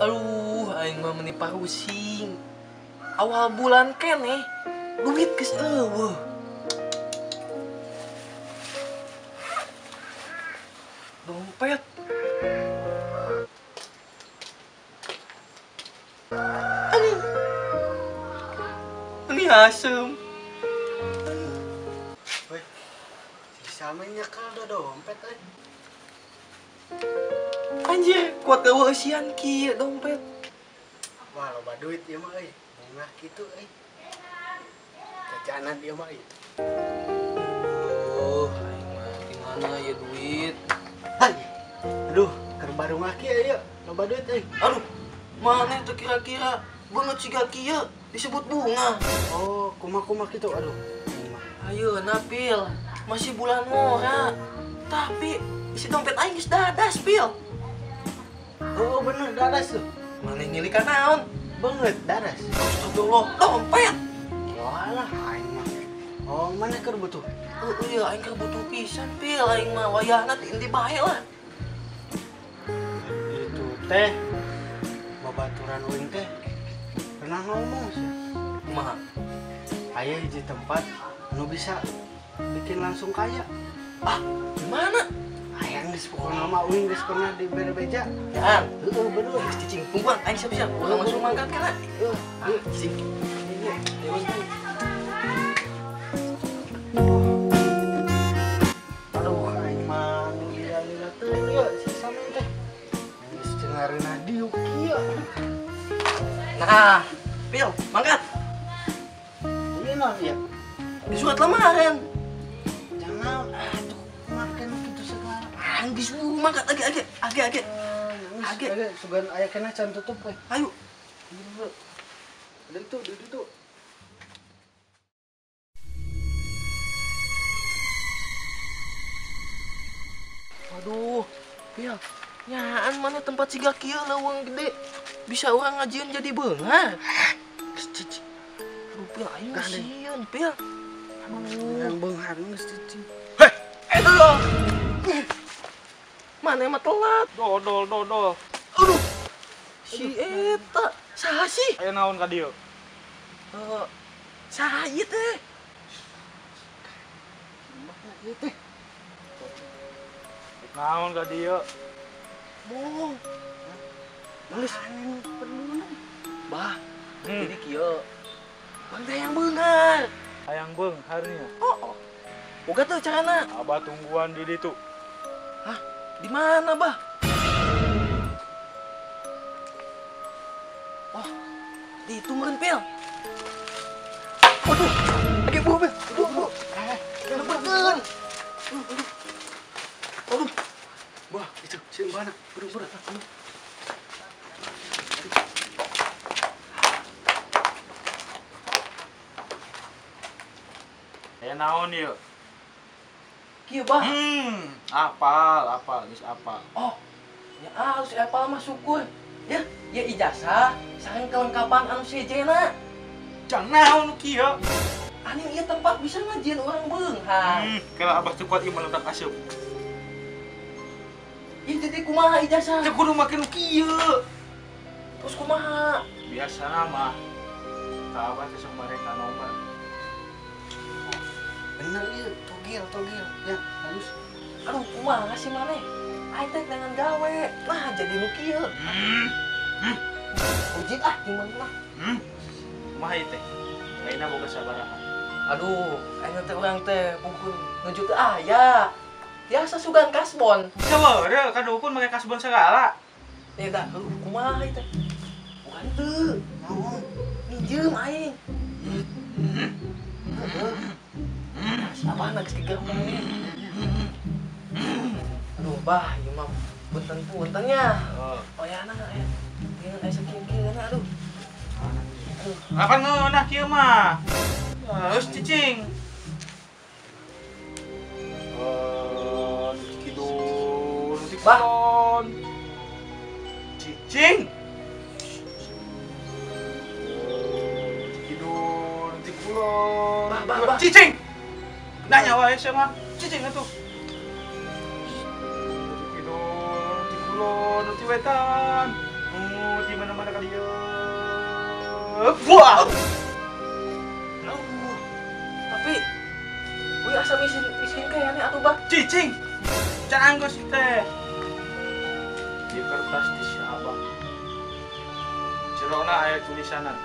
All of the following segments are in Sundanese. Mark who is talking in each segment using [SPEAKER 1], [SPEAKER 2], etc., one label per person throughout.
[SPEAKER 1] Aduh, aing mah meni parusing. Awal bulan keneh duit geus eueuh. Dompet. Aduh. Ini asem.
[SPEAKER 2] Woi. Si sama nyekel do dompet euy.
[SPEAKER 1] Anjir, kuat gawe eusian kieu dompet.
[SPEAKER 2] Wah, loba duit ieu mah euy. Bunga kitu euy. Jajanan ieu mah euy.
[SPEAKER 1] Oh, aing mah di mana ya duit?
[SPEAKER 2] Hai. Aduh, keur barungah kieu ieu, loba duit euy.
[SPEAKER 1] Aduh, mana itu kira-kira beungeut siga kieu disebut bunga.
[SPEAKER 2] Oh, kumaha-kumaha kitu aduh.
[SPEAKER 1] Ayo, napil. Masih bulan ngora. Tapi isi dompet aing geus dadas, Pil.
[SPEAKER 2] Oh, bener dadas tuh.
[SPEAKER 1] Mana nyilikan naon?
[SPEAKER 2] Beungeut dadas.
[SPEAKER 1] Astagfirullah, dompet.
[SPEAKER 2] Walah, aing mah. Oh, mana keur butuh?
[SPEAKER 1] Heeh, aing keur butuh pisan, Pil. Aing mah wayahna ti endi bae lah.
[SPEAKER 2] Itu teh babaturan uing teh pernah ngomong sih.
[SPEAKER 1] Kumaha?
[SPEAKER 2] Aya hiji tempat nu bisa bikin langsung kaya.
[SPEAKER 1] Ah, di mana?
[SPEAKER 2] Hayang geus pokona mah uing geus pernah dibere beja.
[SPEAKER 1] Ya,
[SPEAKER 2] heeh bener.
[SPEAKER 1] Geus cicing tungguan aing siap-siap. Urang langsung mangkat kana.
[SPEAKER 2] Heeh,
[SPEAKER 1] cicing.
[SPEAKER 2] Aduh, aing mah nu lila-lila teh ieu si Samin teh. Geus teu ngareunah diuk kieu.
[SPEAKER 1] Nah, Pil, mangkat.
[SPEAKER 2] Ini naon ieu?
[SPEAKER 1] Di surat lamaran.
[SPEAKER 2] Jangan atuh makan kitu segala.
[SPEAKER 1] Geus mangkat age age age age.
[SPEAKER 2] Age sugan aya keneh can tutup we.
[SPEAKER 1] Ayo.
[SPEAKER 2] Ada itu, di itu.
[SPEAKER 1] Waduh, Pil, nyaan mana tempat siga kieu leuweung gede. Bisa orang ngajieun jadi beunghar. Geus cicing. Aduh, Pil, aing sieun, Pil.
[SPEAKER 2] Aduh, yang beunghar geus cicing.
[SPEAKER 1] Heh, aduh. Mana mah telat.
[SPEAKER 3] Dodol, dodol.
[SPEAKER 1] Aduh. Si eta, saha sih?
[SPEAKER 3] Aya naon ka dieu?
[SPEAKER 1] Saha ieu teh?
[SPEAKER 2] Ieu teh.
[SPEAKER 3] Naon ka dieu?
[SPEAKER 1] Mo.
[SPEAKER 2] Geus perlu.
[SPEAKER 1] Bah, jadi kieu. Bang teh hayang beunghar.
[SPEAKER 3] Hayang beunghar nya.
[SPEAKER 1] Oh. Boga teu carana.
[SPEAKER 3] Abah tungguan di ditu.
[SPEAKER 1] Hah? Di mana, Bah? Wah, di itu meureun, Pil. Waduh, lagi buah, Pil. Aduh, aduh. Lemparkeun. Aduh. Aduh.
[SPEAKER 2] Bah, itu si Mbana. Buru-buru.
[SPEAKER 1] Aduh.
[SPEAKER 3] Aya naon ieu?
[SPEAKER 1] Kieu, Bah.
[SPEAKER 3] Apal, apal, geus apal.
[SPEAKER 1] Oh, ya halus apal mah syukur. Ya, ya ijazah sareng kelengkapan anu sejena.
[SPEAKER 3] Jang naon kieu?
[SPEAKER 1] Anu ieu tempat bisa ngajieun urang beunghar.
[SPEAKER 3] Kela abah teu kuat ieu mah ledak asup.
[SPEAKER 1] Ih, jadi kumaha ijazah?
[SPEAKER 3] Teu kudu make nu kieu.
[SPEAKER 1] Terus kumaha?
[SPEAKER 3] Biasana mah ka abah teh sok mereka nomor.
[SPEAKER 2] Bener ieu, togel, togel. Ya, halus.
[SPEAKER 1] Aduh, kumaha sih maneh? Aing teh dengan gawe. Nah, jadi nu kieu. Ujit ah, di mana mah.
[SPEAKER 3] Kumaha ieu teh? Ayeuna boga sabaraha?
[SPEAKER 1] Aduh, aing teh urang teh pukul nuju teu aya. Biasa sugan kasbon.
[SPEAKER 3] Saweureuh ka dukun make kasbon segala.
[SPEAKER 1] Ya dah, kumaha ieu teh? Bukan teu.
[SPEAKER 2] Naon?
[SPEAKER 1] Minjem aing. Heeh. Siapa anak geus gegermong? Aduh, Bah, ieu mah punten-punten nya. Oh ya anak aya. Ieu aya sakieu-kieu aduh. Aduh.
[SPEAKER 3] Apa ngeunah kieu mah? Geus cicing. Nuti kidul, nuti kulon. Cicing. Nuti kidul, nuti kulon.
[SPEAKER 1] Bah, bah, bah.
[SPEAKER 3] Cicing. Nanya wae sia mah. Cicing atuh. Nuti kidul, nuti kulon, nuti wetan. Di mana-mana ka dieu. Wah.
[SPEAKER 1] Tapi wih asa miskin kayaknya atuh bah.
[SPEAKER 3] Cicing. Can anggo sih teh. Di kertas di si Abah. Jerona aya tulisanan.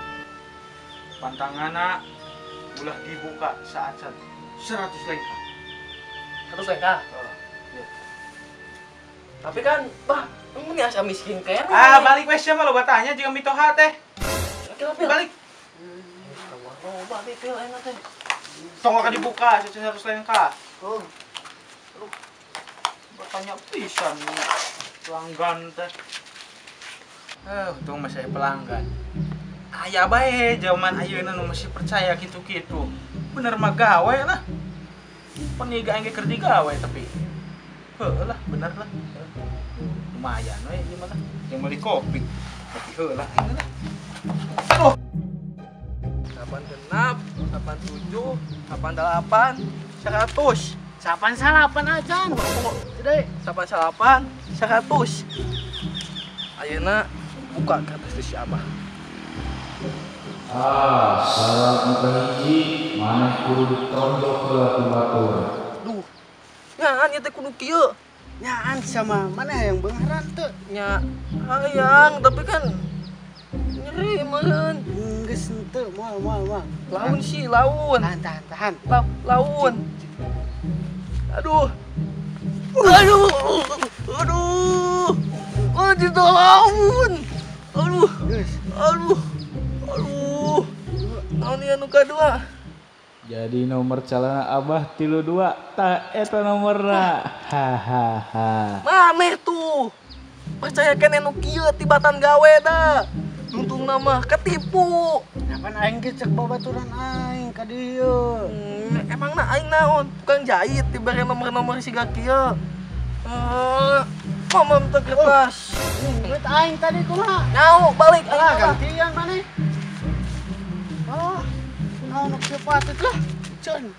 [SPEAKER 3] Pantanganna ulah dibuka saat 100 lengkah.
[SPEAKER 1] 100 lengkah?
[SPEAKER 3] Iya.
[SPEAKER 1] Tapi kan, bah, ini asa miskin kayaknya.
[SPEAKER 3] Ah, balik wes mah loba tanya jeung mitoha teh. Balik.
[SPEAKER 1] Loba pil ayeuna teh.
[SPEAKER 3] Tong akan dibuka 100 lengkah.
[SPEAKER 2] Oh.
[SPEAKER 3] Aduh. Bertanya pisan pelanggan teh. Untung masih pelanggan. Aya bae zaman ayeuna nu masih percaya kitu-kitu. Bener mah gawe lah. Peniga aing ge keur digawe tapi. Heuh lah, bener lah. Lumayan we ieu mah lah. Yang beli kopi. Kopi heula aing lah. Oh.
[SPEAKER 1] 86, 87, 88, 100.
[SPEAKER 2] 88 acan.
[SPEAKER 1] Gede, 88, 100. Ayeuna buka kertas di si Abah.
[SPEAKER 4] Ah, syarat nu kahiji maneh kudu ditonjok heula ku batur.
[SPEAKER 1] Duh. Nyaan ieu teh kudu kieu.
[SPEAKER 2] Nyaan sama mana yang beungaran teu?
[SPEAKER 1] Nya hayang tapi kan nyeri meureun.
[SPEAKER 2] Geus henteu moal moal.
[SPEAKER 1] Laun sih, laun.
[SPEAKER 2] Tahan tahan.
[SPEAKER 1] Laun. Aduh. Aduh. Aduh. Oh, ditolaun. Aduh. Aduh. Aduh. Naon ieu nu kadua?
[SPEAKER 4] Jadi nomor calon Abah 32 tah eta nomorna. Hahaha.
[SPEAKER 1] Maneh tuh. Percaya keneh nu kieu tibatan gawe dah. Untung nama ketipu.
[SPEAKER 2] Kapan aing ge cek babaturan aing ka dieu.
[SPEAKER 1] Emangna aing naon? Tukang jahit dibere nomor-nomor siga kieu. Mamam teh kertas.
[SPEAKER 2] Duit aing tadi kumaha?
[SPEAKER 1] Nyau balik aing
[SPEAKER 2] lah gantian maneh. Oh, naon nu kieu patut lah. Ceun.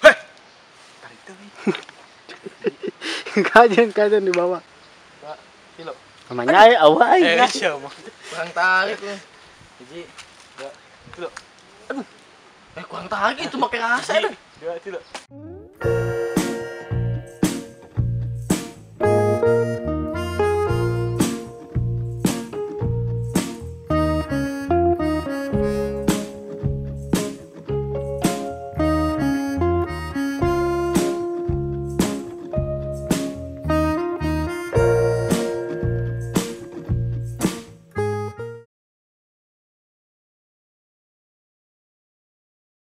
[SPEAKER 3] Heh. Tarik teuing.
[SPEAKER 2] Kajian di bawah.
[SPEAKER 3] Pak, kilo.
[SPEAKER 2] Namanya ai awak aing.
[SPEAKER 3] Siapa?
[SPEAKER 1] Kurang tarik lu.
[SPEAKER 3] 1, 2, 3.
[SPEAKER 1] Aduh. Kurang tarik itu make rasa deh.
[SPEAKER 3] 2, 3.